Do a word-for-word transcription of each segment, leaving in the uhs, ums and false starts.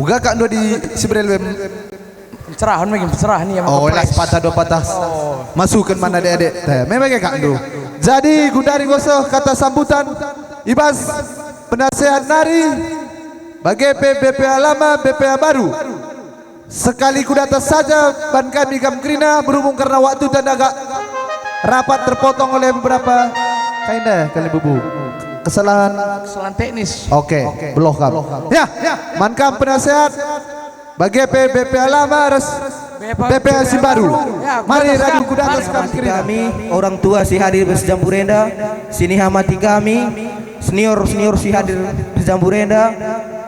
Uga kak ndo di Sibrel wem. Pencerahan lagi, pencerahan ya. Oh, las patah dua patah. Oh. Masukin mana adik-adik. Teh, memang ya kak ndo. Jadi gundari ngoseh kata sambutan ibas penasehat nari bage pe B P H lama, B P H baru. Sekali ku data saja ban kami kam kerina, berhubung karena waktu dan agak rapat terpotong oleh beberapa kainda kali bubu. Kesalahan. Kesalahan teknis. Oke, beloh kam. Ya, man kam penasehat bage pe B P H lama ras B P H si baru. Ya, mari radu ku data kam kerina. Kami, orang tua si hadir bas jambu renda, si nihamati kami, senior-senior si hadir bas jambu renda,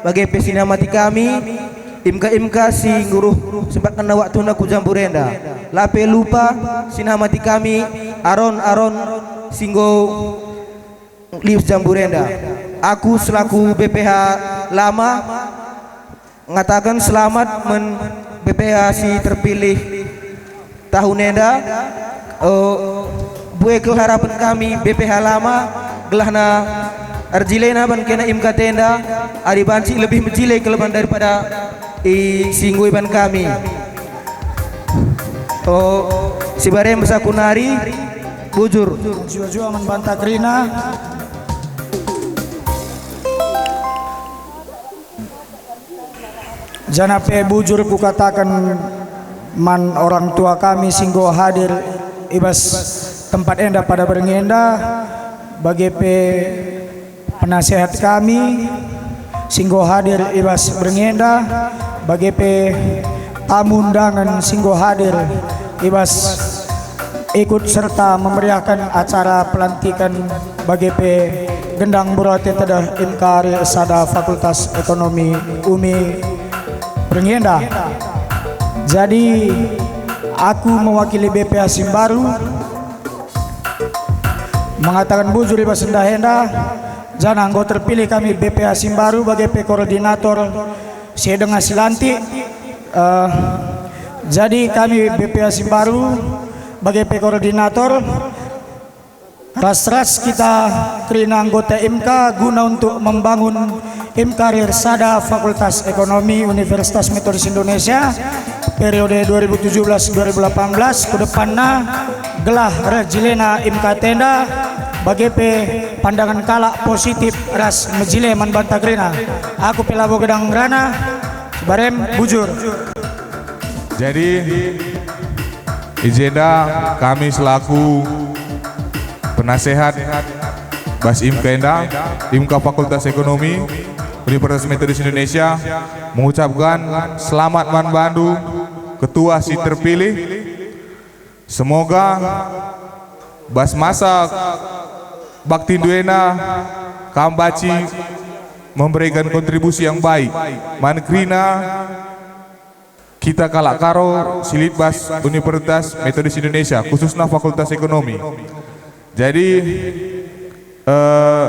bage pe si nihamati kami, imka-imka si nggeluh sempatkenna waktuna ku jambu renda. La pe lupa si nihamati kami, aron-aron si enggo liwes jambu renda. Aku selaku B P H lama ngataken selamat man B P H si terpilih tahun enda. Eh, bue kal harapen kami B P H lama, gelahna erjilena ban kena imka tenda, adi banci lebih mejile kelebihan daripada i si enggo iban kami. Oh, si barem besaku nari, bujur. Jua-jua man banta kerina. Janah pe bujur kukataken man orang tua kami si enggo hadir i bas tempat enda pada berngi enda, bage pe penasehat kami si enggo hadir i bas berngi enda, bage pe tamu undangen si enggo hadir i bas ikut serta memeriahkan acara pelantikan bage pe gendang berati tedeh imka ri sada Fakultas Ekonomi UMI berngi enda. Jadi, aku mewakili B P H si mbaru mengatakan bujur i bas enda enda, janah enggo terpilih kami B P H si mbaru bage pe koordinator si denga si lantik. Eh, jadi kami B P H si mbaru bage pe koordinator, ras-ras kita kerina anggota imka guna untuk membangun imka ri sada Fakultas Ekonomi Universitas Metodis Indonesia periode dua ribu tujuh belas dua ribu delapan belas ku depanna, gelah reh jilena imka tenda bage pe pandangen kalak positif ras mejile man banta kerina. Aku pe labo gedang ngerana, barem bujur. Jadi, i jenda kami selaku penasehat bas imka enda, imka Fakultas Ekonomi Universitas Metodis Indonesia, mengucapkan selamat man bandu, ketua si terpilih. Semoga bas masa baktindu enda kam banci memberikan kontribusi yang baik man kerina kita kalak Karo si lit bas Universitas Metodis Indonesia, khususna Fakultas Ekonomi. Jadi, eh,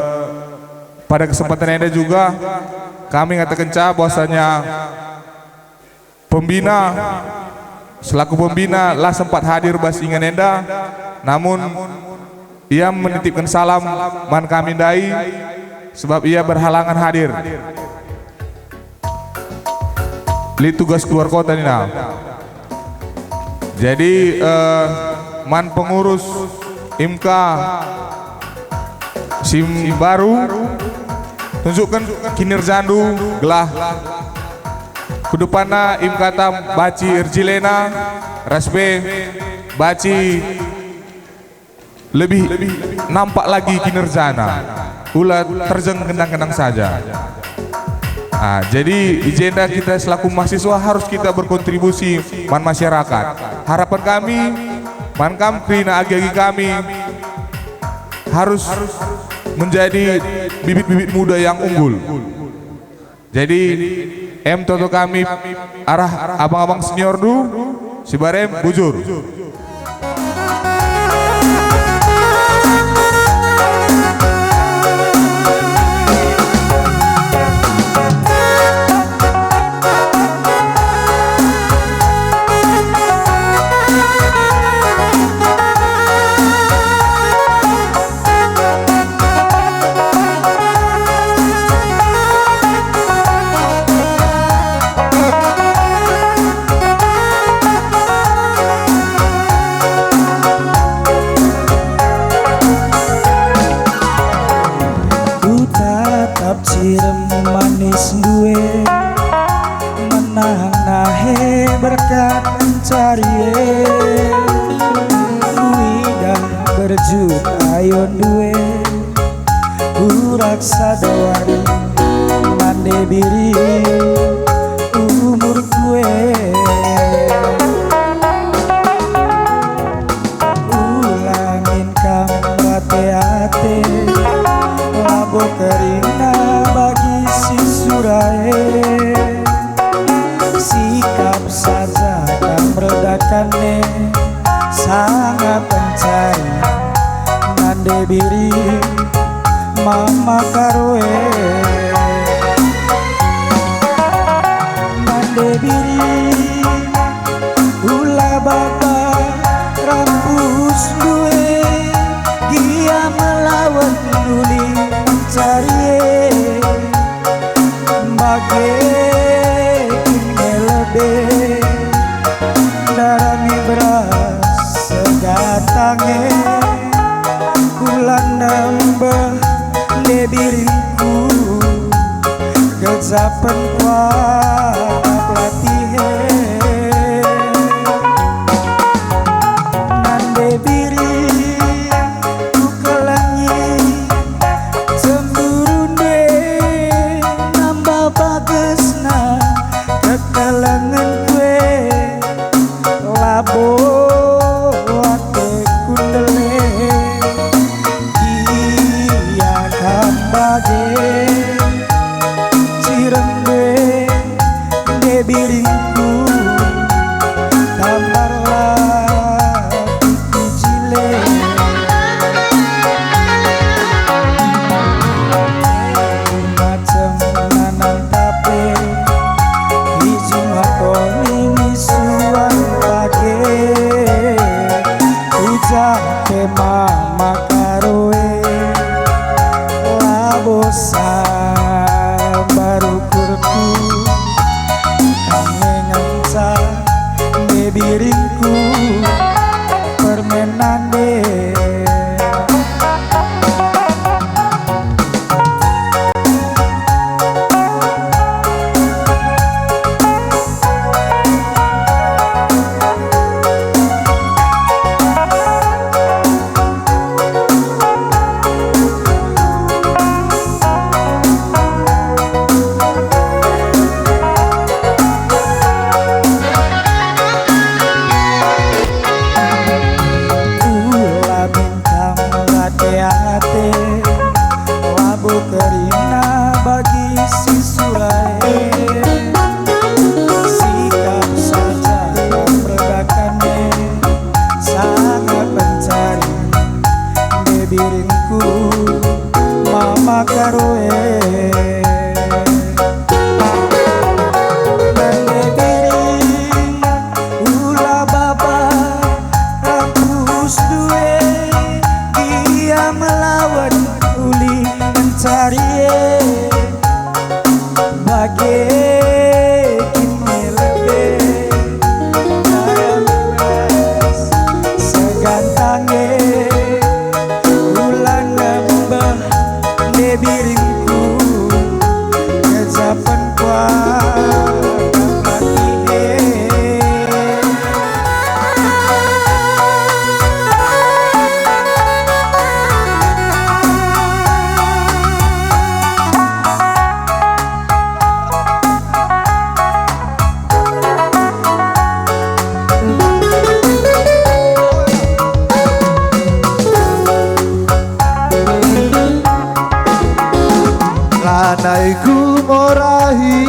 pada kesempatan enda juga kami ngatakenca bahwasanya pembina, selaku pembina la sempat hadir bas ingan enda, namun ia menitipken salam man kami ndai, sebab ia berhalangan hadir. Lit tugas keluar kota nina. Jadi, eh, man pengurus imka si mbaru, tunjukkan kinerjandu gelah ku depanna imkata banci erjilena ras pe banci lebih nampak lagi kinerjana, ula terjeng gendang-gendang saja. Ah, jadi i jenda kita selaku mahasiswa harus kita berkontribusi man masyarakat. Harapan kami, man kam kerina agi-agi kami harus menjadi bibit-bibit muda yang unggul. Jadi, em toto kami arah abang-abang seniorndu, si barem bujur. Nah, nahe berkat encari e, kuidah berjut ayo ndue, urak sada wari mande biri umurku e. Ula min kam ate-ate, labo kerina bagi si sura e. Sikap saja kam redakan e, sanga pencari nande biri mama karo e. Nande biri, ula baba rampus ndue, gia melawan uli mencari e. Bage kin nge lebe, ndarangi beras segatang e, kula nembeh nde biringku. Kejapen kuakap latih e. Nande biri kukelengi, cemburu nde nambah bagesna kekelengenku e. Labo ateku ndele, gia kam bage, cirembe nde biringku, tambarlah ku jile. Macem nanang tape, ijing atoni nisuan pake, ujar pe mama karo e, labo sabar ukurku, kam nge ngenca nde biringku permen nande. Ula bintang ate-ate, labo kerina bagi si sura e. Sikap saja kam redakan e, sanga pencari nde biringku mama karo e. Nande biring, ula baba rampus ndue, gia melawan uli mencari e. Bage kin nge lebe, dalam ras segantang e, ula nembeh nde biringku, kejapen kuakap latih e. Lanai kumorahi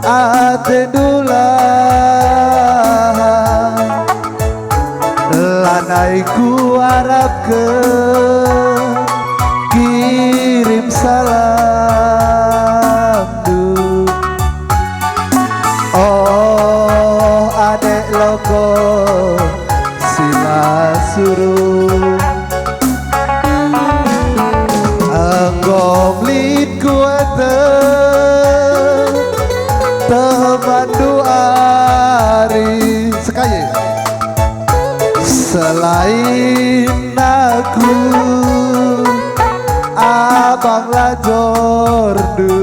atendu la, lanai kuarapken kirim salamndu. Oh, anek loko si la suruh, enggo lit kueteh temanndu ari. Sekaye. Selain aku, abang lajorndu.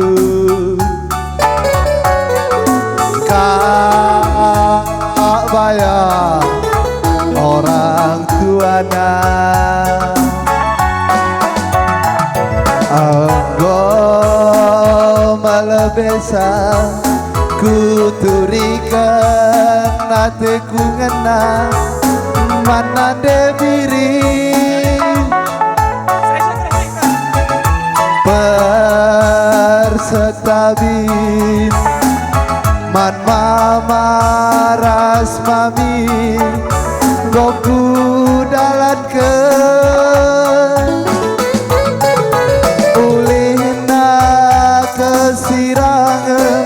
Besa kuturiken ateku ngena man Nande Biring. Persetabin man mama ras mami, enggo kudalanken. Ulihna kesirangen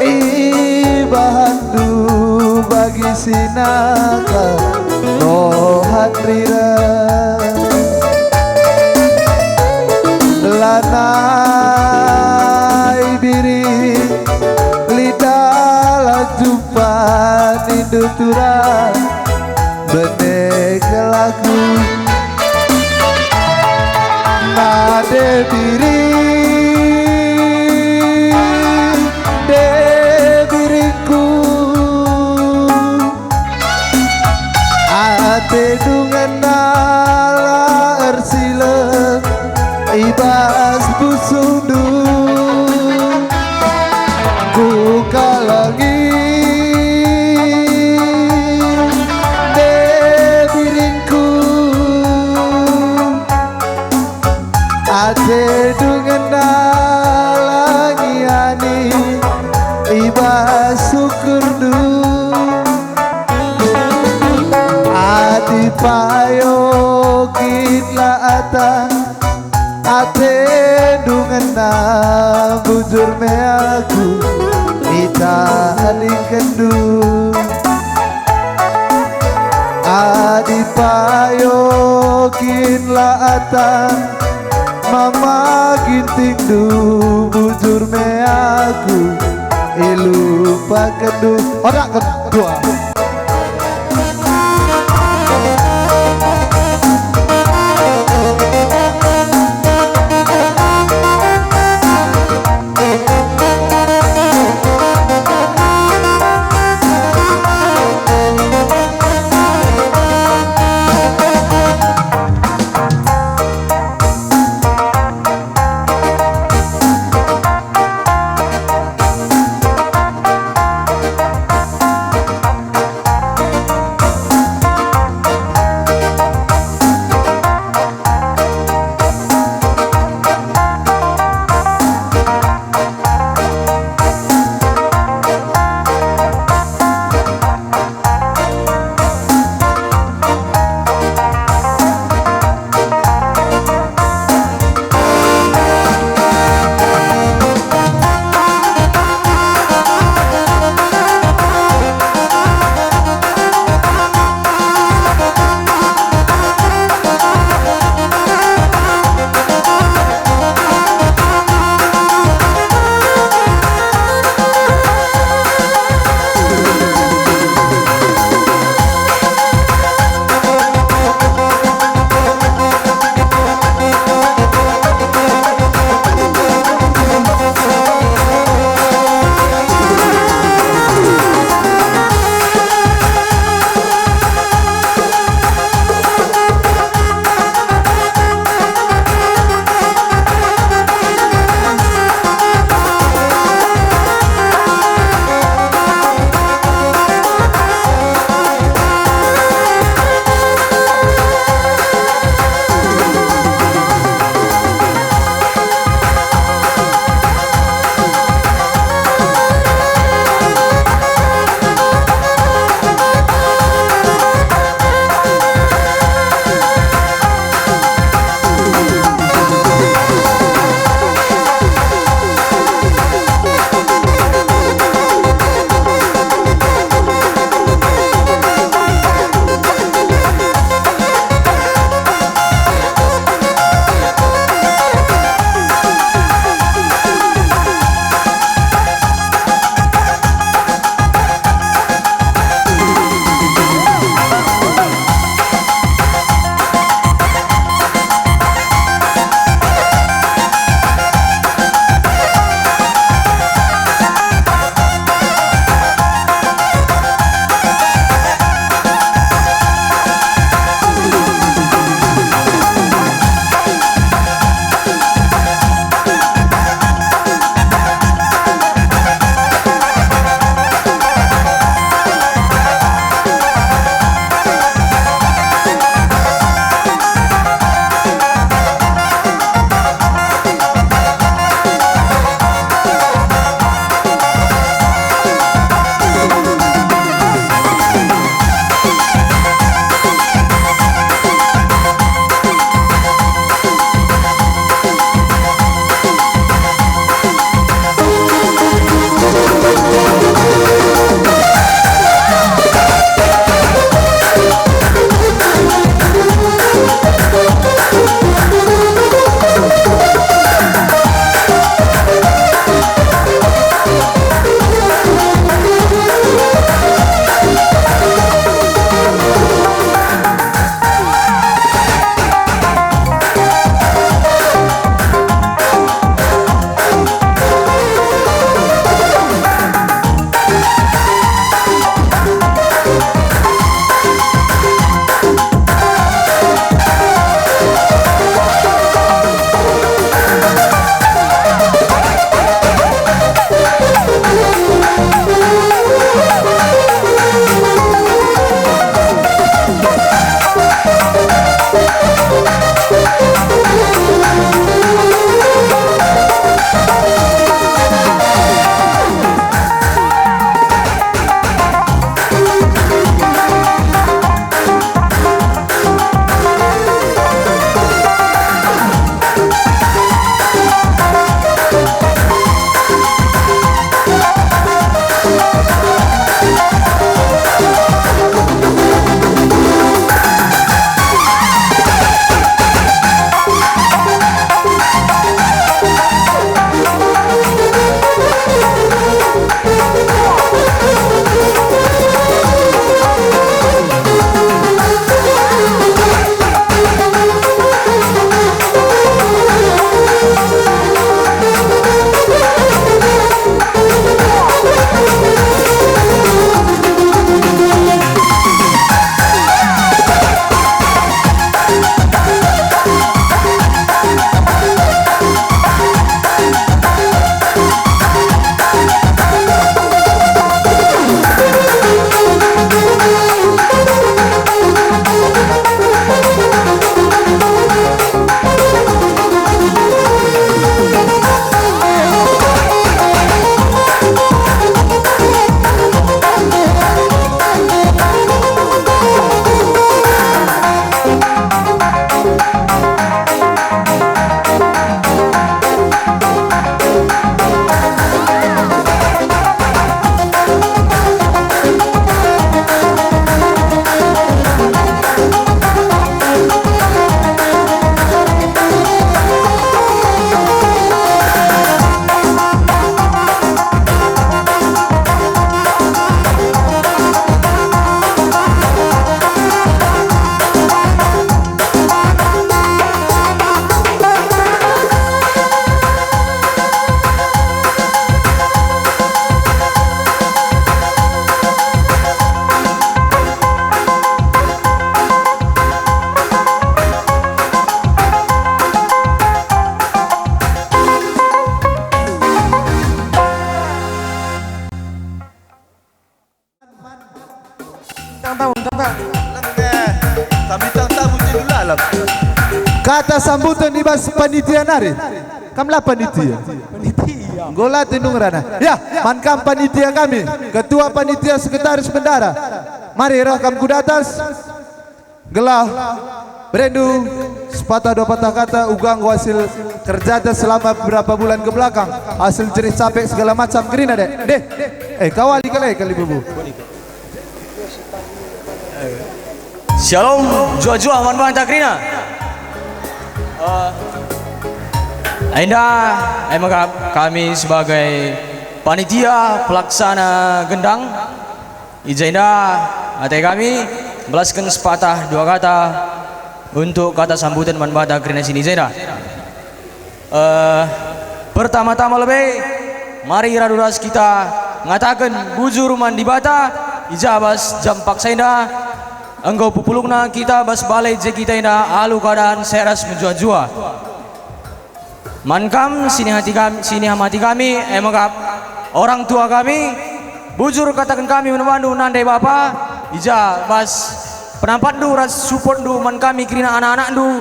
ibahanndu bagi si naka Tuhan riren. Lanai Biring, lit dalan jumpa nindu turang, bene kelaku. Nande Biring, Nande Biringku, atendu ngena la ersileng i bas pusuhndu. Kukalengi Nande Biringku, atendu ngena la ngiani i bas ukurndu. Adi payo kin la atang, atendu ngena bujur me aku itah alingkenndu. Adi payo kin la atang, mama Gintingndu bujur me aku ilupakenndu. Oda kedua. Kata sambuten i bas panitia nari. Kam la panitia. Panitia. Enggo la tenung rana. Ya, man kam panitia kami, ketua panitia, sekretaris bendahara. Mari reh kam ku datas. Gelah berendu sepatah dua patah kata uga enggo hasil kerjata selama beberapa bulan ke belakang, hasil jerih capek segala macam kerina, dek. Deh. Eh, kawali kali, kali bubu. Shalom, juah-juah man banta kerina. Eh, enda, eh, maka kami sebagai panitia pelaksana gendang, i jenda ate kami belasken sepatah dua kata untuk kata sambutan man banta kerina sini jenda. Eh, pertama-tama lebe, mari radu ras kita ngataken bujur man Dibata, i ja bas jam paksa enda enggo pepulungna kita bas bale je kita enda alu keadaan seras mejuah-juah. Man kam, sini hati kami, sini ham hati kami, e mekap orang tua kami, bujur kataken kami man bandu nande bapa, i ja bas penampatndu ras supportndu man kami kerina anak-anakndu,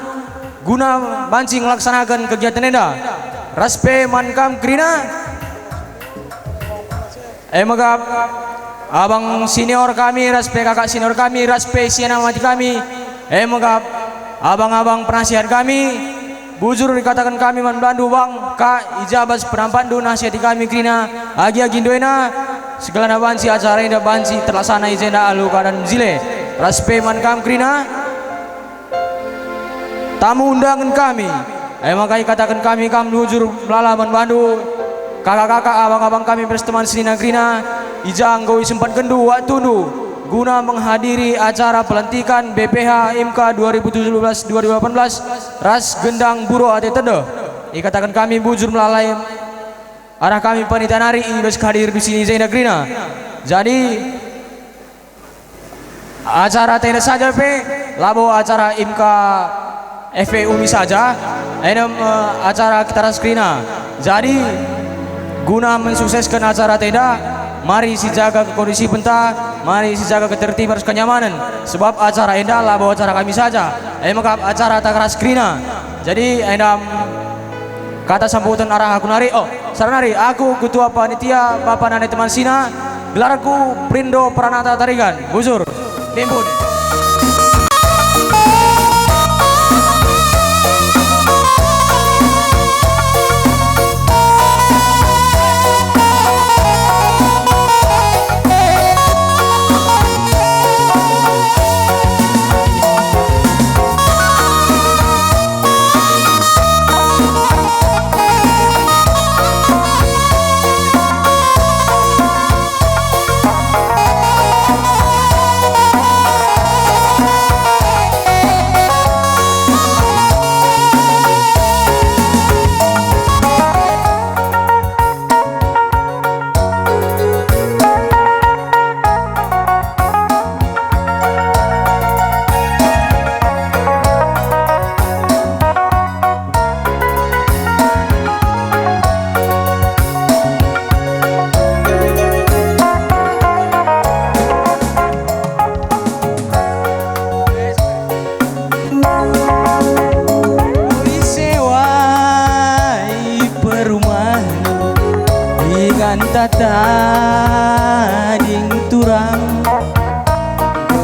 guna banci ngelaksanaken kegiatan enda. Ras pe man kam kerina, e mekap abang senior kami, ras pe kakak senior kami, ras pe si namati kami, e mekap abang-abang penasihat kami, bujur ikataken kami man bandu bang, kak, i ja bas penampatndu nasihati kami kerina, agi-agi nduena, segelana banci acara enda banci terlaksana i jenda alu keadaan mejile, ras pe man kam kerina. Tamu undangen kami, e maka ikataken kami kam bujur melala man bandu, kakak-kakak, abang-abang kami ras teman senina kerina, i ja enggo isempatkenndu waktundu guna menghadiri acara pelantikan B P H IMKA dua ribu tujuh belas dua ribu delapan belas ras gendang buro ate tedeh. Ikataken kami bujur melala arah kami panitia nari i bas kehadiren di sini jenda kerina. Jadi, acara tenda saja pe, labo acara IMKA F P U mi saja, enem, eh, acara kita ras kerina. Jadi, guna mensuksesken acara tenda, mari sijaga kekondisipen ta, mari sijaga ketertiban ras kenyamanen, sebab acara enda labo acara kami saja, e mekap acara ta ras kerina. Jadi, enda kata sambutan arah aku nari, oh, Saranari, aku ketua panitia, bapa nande teman sina, gelarku Prindo Pranata Tarigan, bujur, timbun. Isewai perumahen ingan tata ding turang,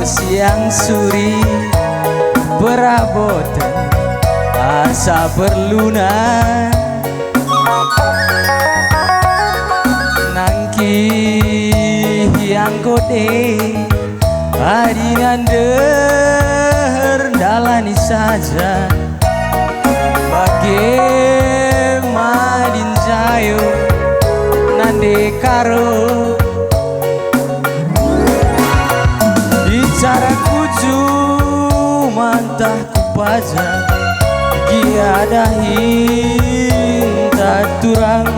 siang suri peraboten asa perluna. Nangkih angkote adi nander ndalani saja, bage madin jayo nande karo. Bicara kuju mantah kupaja, gia dahinta turang.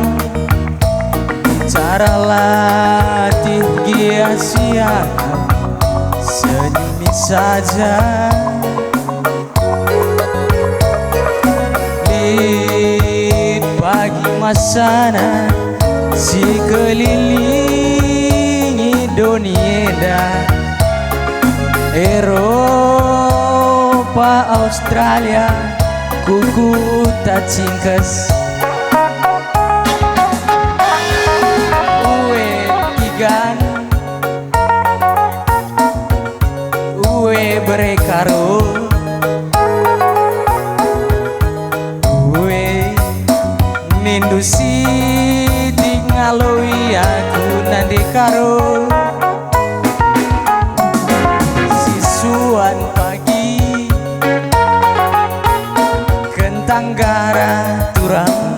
Bicara latih gia siakan, senyumi saja. Lit pagi masana sikelilingi doni enda, Eropa, Australia, Kukuta cingkes, ue kigan, ue bere karo, ue nindu sitik ngaloi aku nande karo. Sisuan pagi kentang gara turang,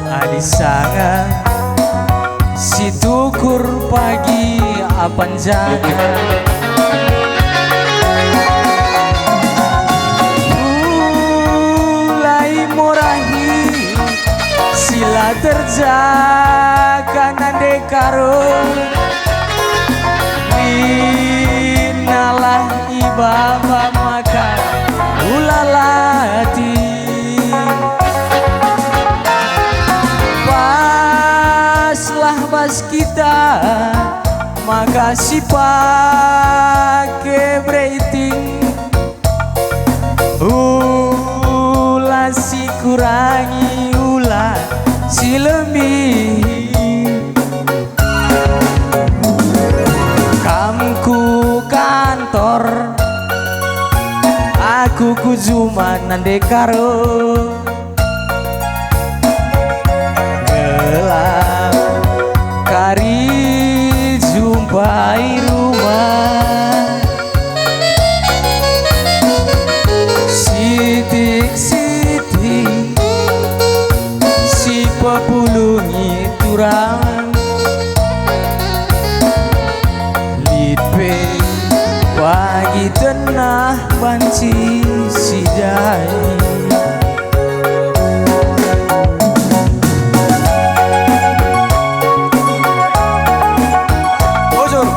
adi sanga situkur pagi apan jaga. Mulai morahi sila terjaga nande karo. Inalah ibaba maka ulalati. Paslah bas kita maka sipake beriting. Ula sikurangi, ula silembihi. Kam ku kantor, aku ku juma nande karo. Gelah kari jumpai rumah. Sitik-sitik sipepulungi turang. Lit pe pagi tenah banci si ndai. Bujur.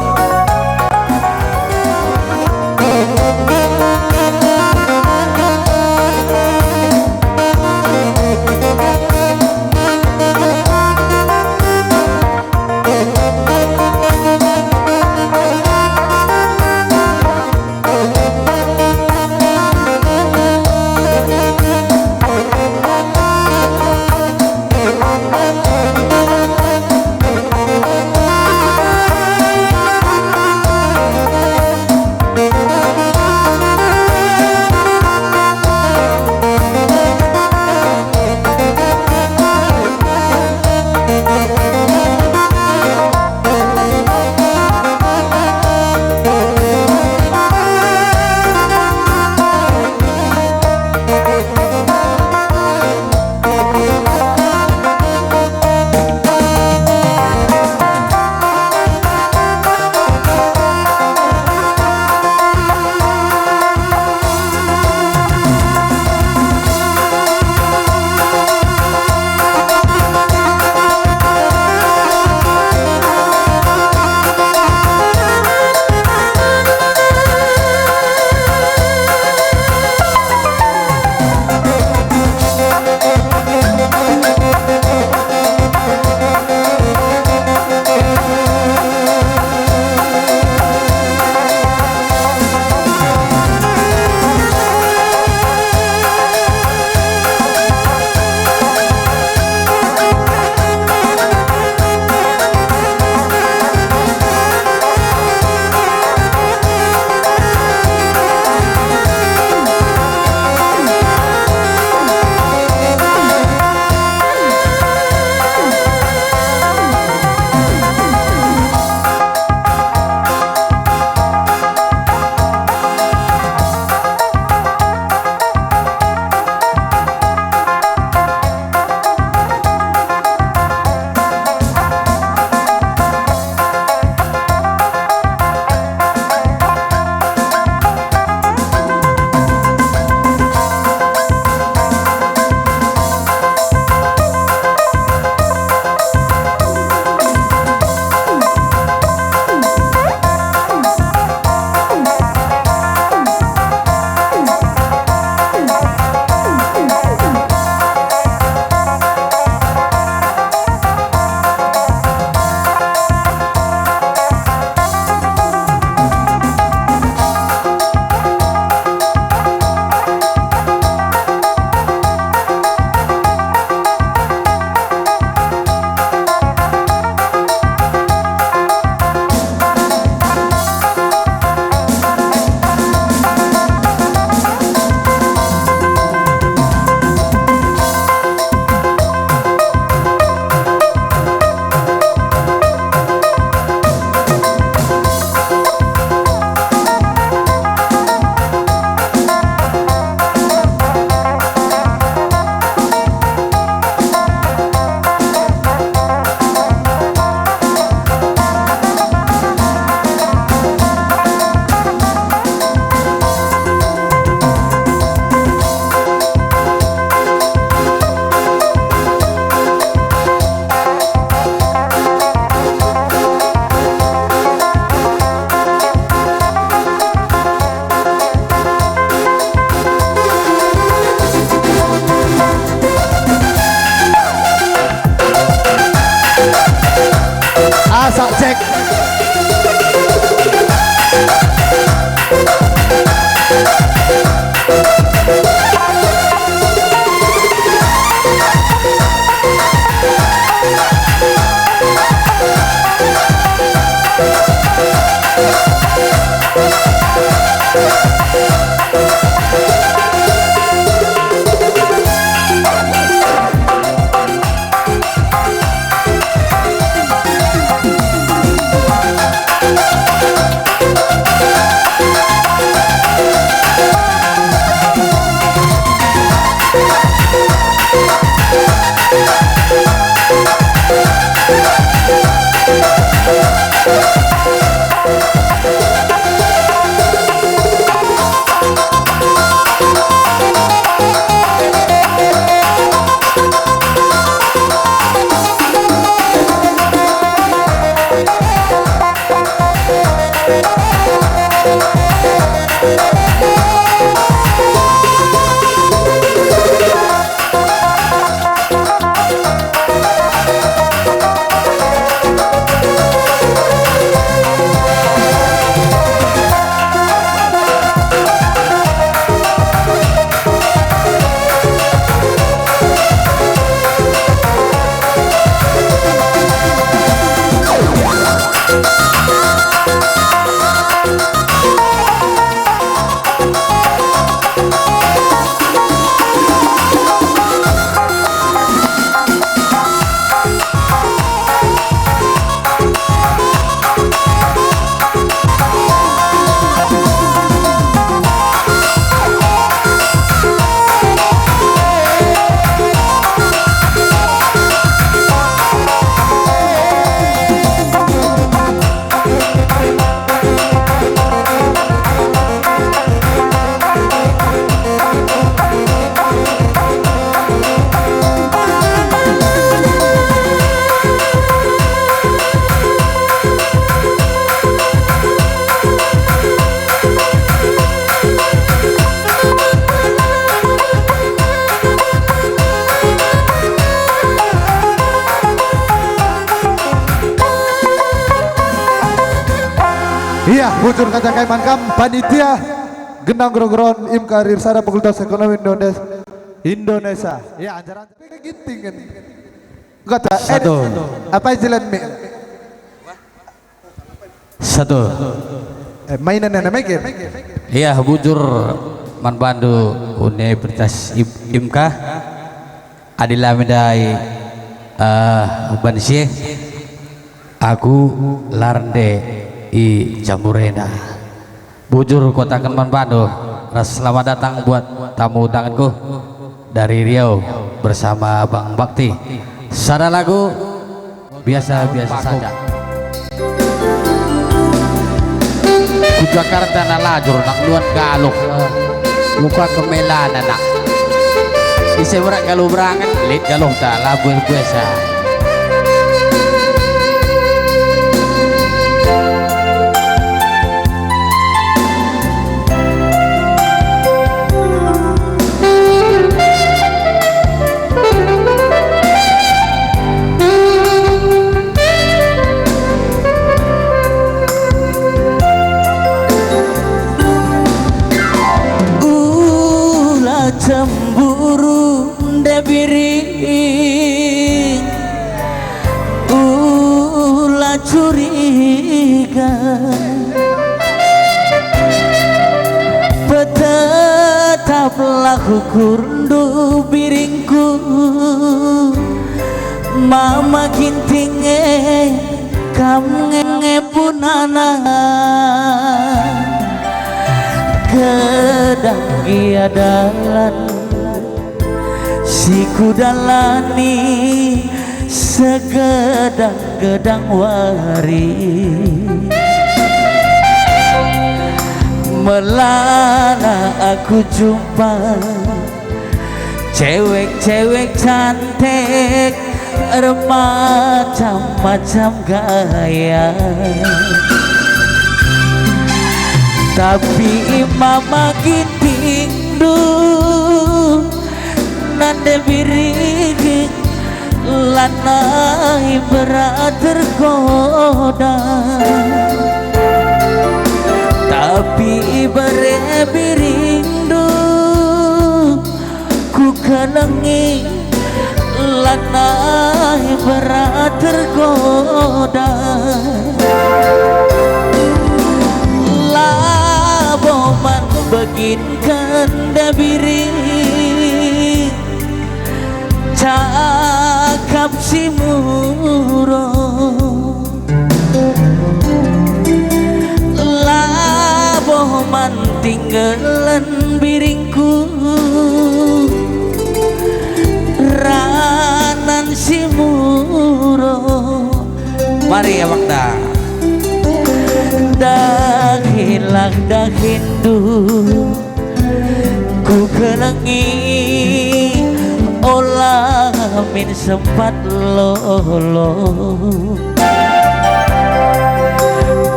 Iya, bujur kata kai man kam, panitia Gendang Gero-geron IMKA Arir Sada Fakultas Ekonomi Indonesia. Indonesia. Iya, anjar-anjar. Ginting kan. Kata, eh, satu. Apa jalan mi? Satu. Eh, mainan yang namanya. Iya, bujur man bandu Universitas Im-, IMKA. Adi la me ndai, eh, banci e, aku la rende i Jambure enda. Bujur kukataken man bandu, ras selamat datang buat tamu undanganku dari Riau bersama Abang Bakti. Sada lagu, biasa-biasa saja. Ku Jakarta na lajur, nak luan galuh. Luka kemelan anak. Ise berak galuh berangen, lit galuhta, la bues-buesa. Ula cemburu nde biring, ula curiga. Petetaplah ukurndu biringku, Mama Ginting e, kam nge punana. Gedang gia dalan si kudalani segedang-gedang wari. Melana aku jumpa cewek-cewek cantik ermacam-macam gaya. Tapi Mama Gintingndu nande biring lanai berat tergoda. Tapi bere biringndu kukelengi lanai berat tergoda. Labo man begin kenda biring, cakap si murung. Labo man tinggalen biringku ranan si murung. Mari, Abangta. Dahinlah dahinndu kukelengi, ola min sempat lolo.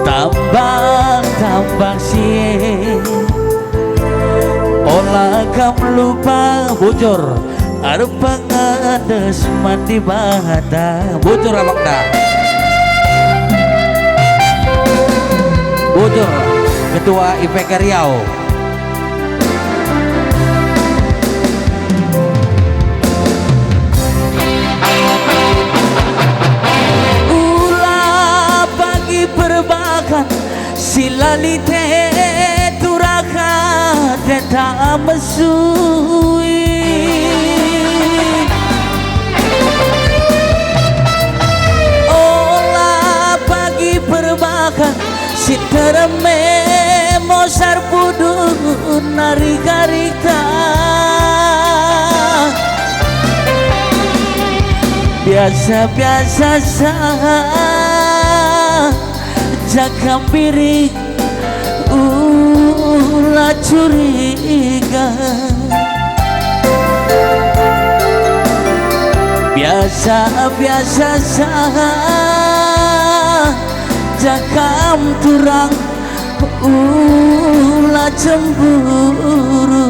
Tambang-tambang si e, ola kam lupa bujur erpengedes man Dibata. Bujur, Abangta. Bujur, Ketua IPK Riau. Ula pagi perbakan si la lit e turah ate tak mesui. Ola pagi perbakan si nterem e mosar pudun nari garita. Biasa-biasa saja kam biring, ula curiga. Biasa-biasa saja kam turang, ula cemburu.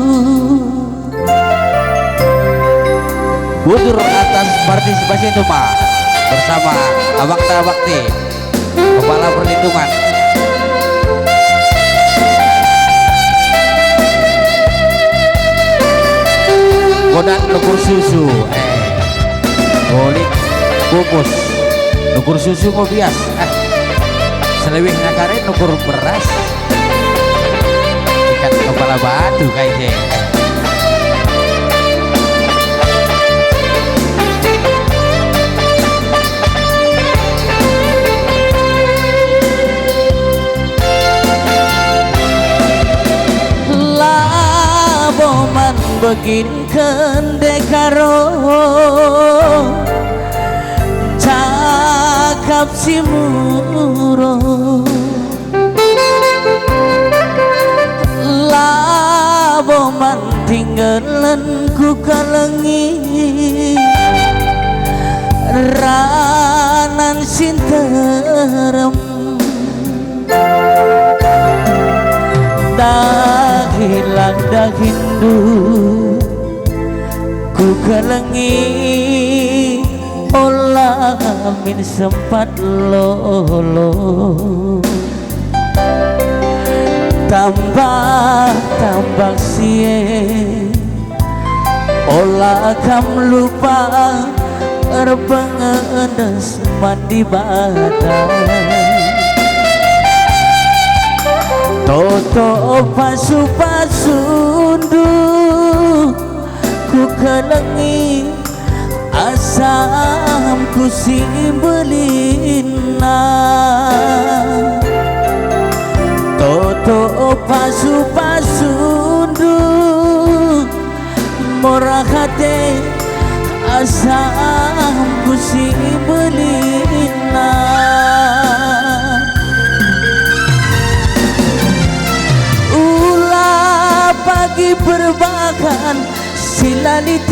Bujur atas partisipasi Numa bersama Abangta Bakti, Kepala Perlindungan. Godang nukur susu, eh, bolit, pupus, nukur susu enggo bias, eh, selewihna kari nukur beras, ikan kepala batu kai je, eh. Labo man begin kende karo cakap si muro. Labo man tinggalen kukelengi ranan si nterem. Dahilang dahindu kukelengi, ola min sempat lolo. Tambah-tambah si e, ola kam lupa erpengendes man Dibata. Toto pasu-pasundu kukelengi, asamku si mbelina. Toto pasu-pasundu murah ate, asamku si mbelina. Ula pagi perbakan si la lit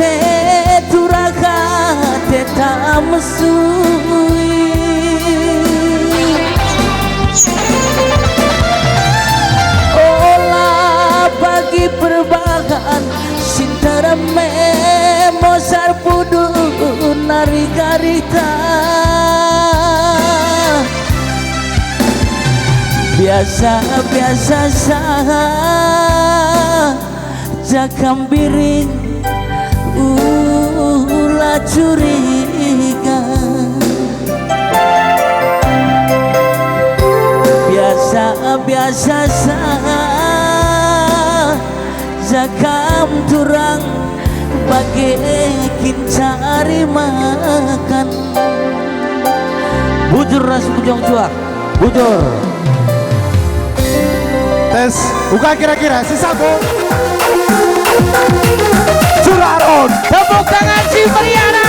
turah ate ta mesui. Ola pagi perbakan si nterem e mosar pudu nari garita. Biasa-biasa saja. Jakam biring, ula curiga. Biasa-biasa saja kam turang, bage kin cari makan. Bujur ras bujang juah. Bujur. Tes, uga kira-kira si sambung. Curah on. Tepuk tangan si meriah.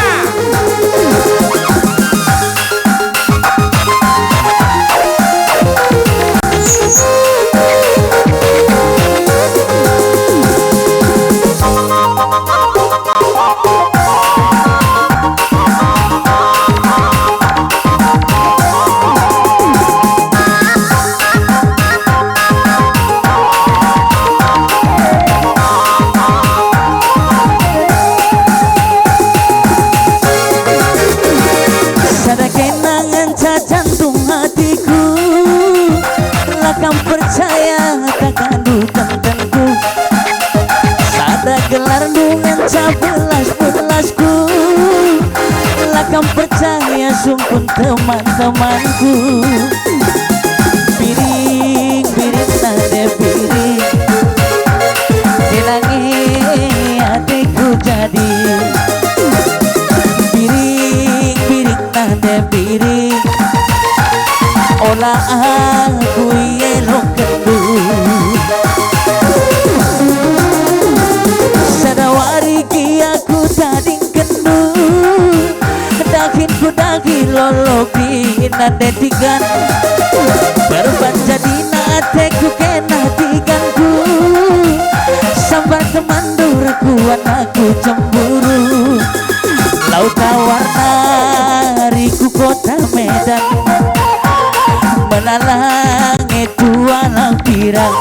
Sada kena ngenca jantung hatiku, la kam percaya takandu tentenku. Sada gelarndu ngenca belas-belasku, la kam percaya sungkun teman-temanku. Biring, biring, nande biring, kena nge ateku jadi. Biring, biring, nande biring, ola aku ielokenndu. Sada wari gia kutadingkenndu, dahinku dahi loloki nande tigan. Perban jadina ateku kena tiganku, sambar temanndu rakuan aku cemburu. Lau tawar nari ku kota Medan, melalang e tualang pirang.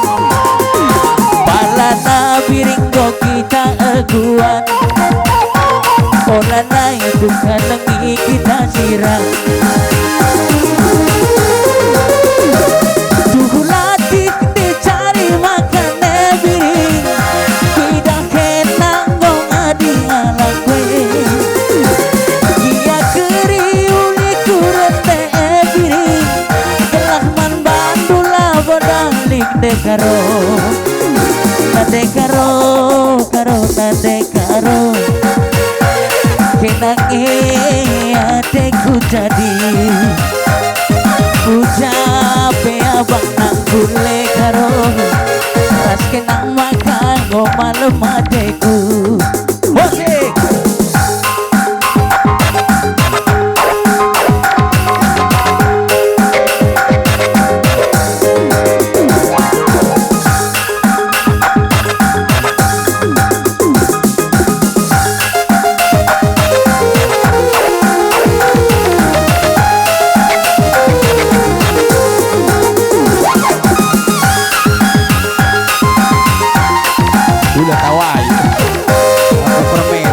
Palana biring go kita eguan, ola nai tukalengi kita sirang. Tuhu latih dicari makan e biring, kuidah kenang gong adi Nande karo, nande karo, karo nande karo. Kena nge ateku jadi. Ucap pe abang nang kule karo. Ras kena maka ngo malem ateku. Musik. Udah tawai. Apa permen?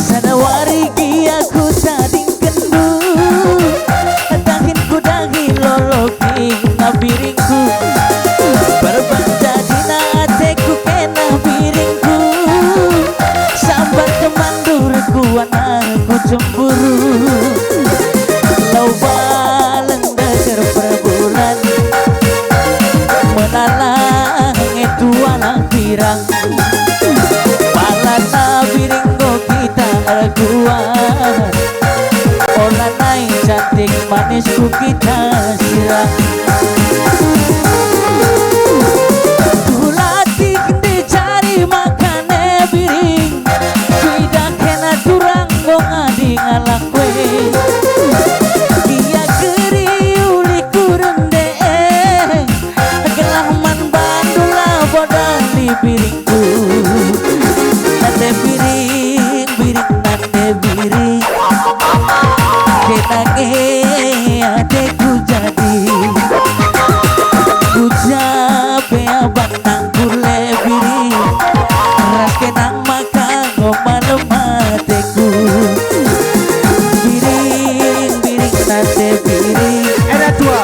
Sada wari gia kutadingkenndu, dahin kudahi lolo king biringku. Berbang jadina ateku kena biringku. Sambar kemandul kuana ku cemburu. Lau baleng deger perbulan, melala nge tuana pirang. Balana biring enggo kita erkuah. Ola nai cantik manis ku kita sirang. Kulatih nde cari makane biring. Kuidah kena turang enggo ngadi ngalak we. Ia geri ulih kurende. Gelah man bandu labo dali biringku. Nande biring, biring nande biring. Kena nge ateku jadi. Ucap pe abang nang kule biring. Ras kenang maka ngo malem ateku. Biring, biring nande biring. Enak tua.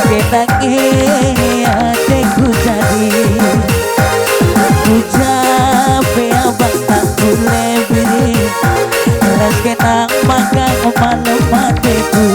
Kena nge ateku jadi. Ucap pe abang nang kule biring. Ras kenang maka ngo malem ateku.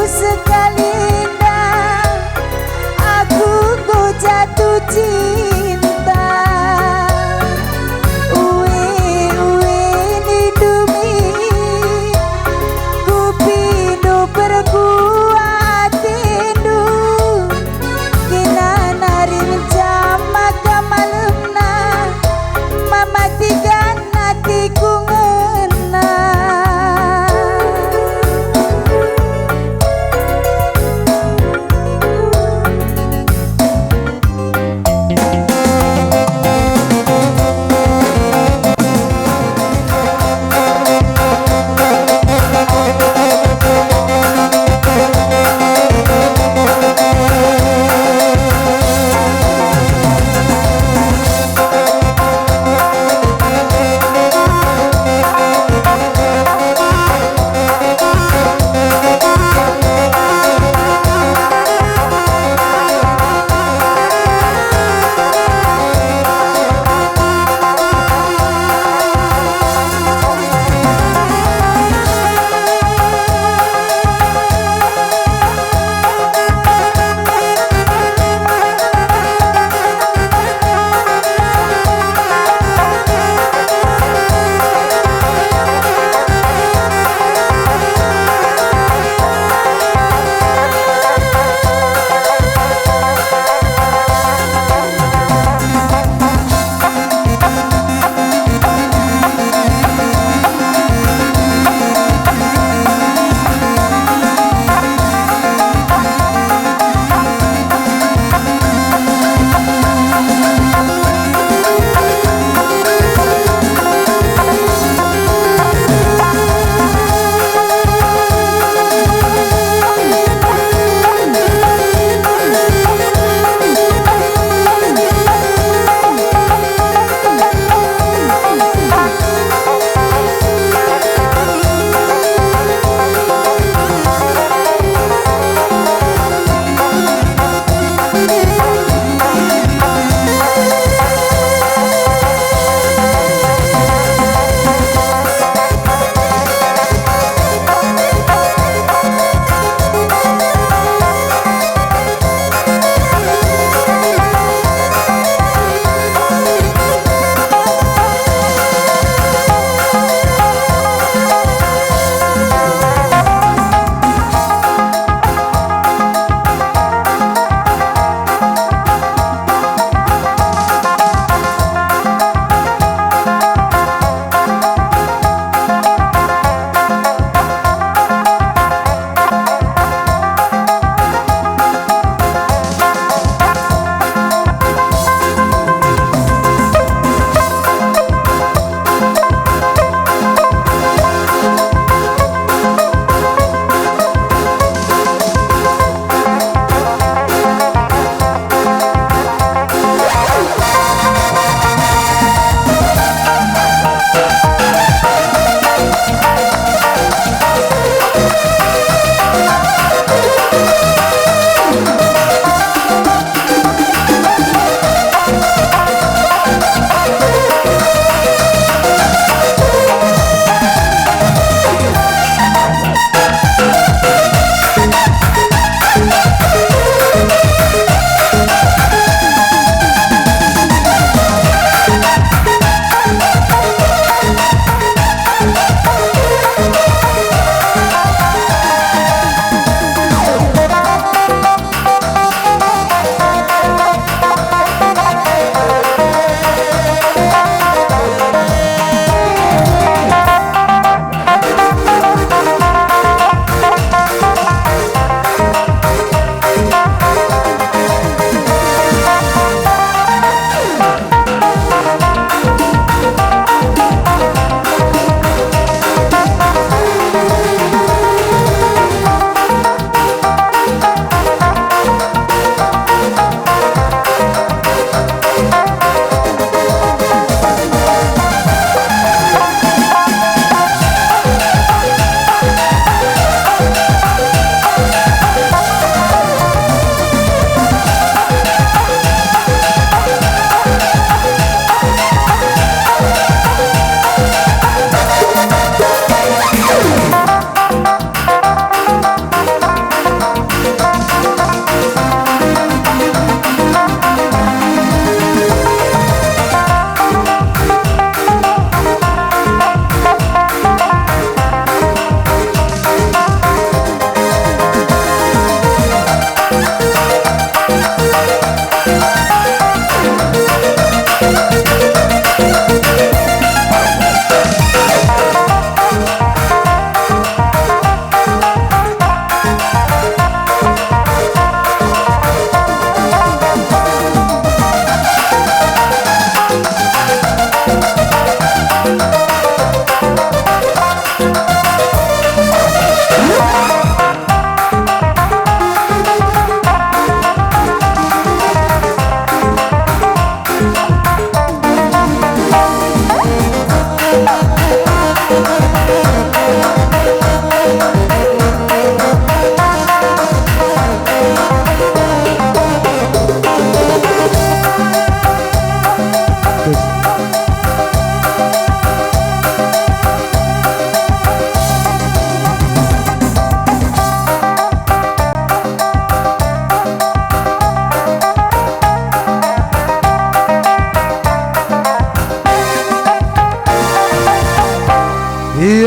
Sekali ndah aku enggo jatuh cinta. Ue, ue, nindu min, kupindo perkuah atendu. Kena nari mencam maka malemna, mamatikan atiku ngena.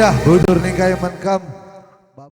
Dah, budur ningkai man kam,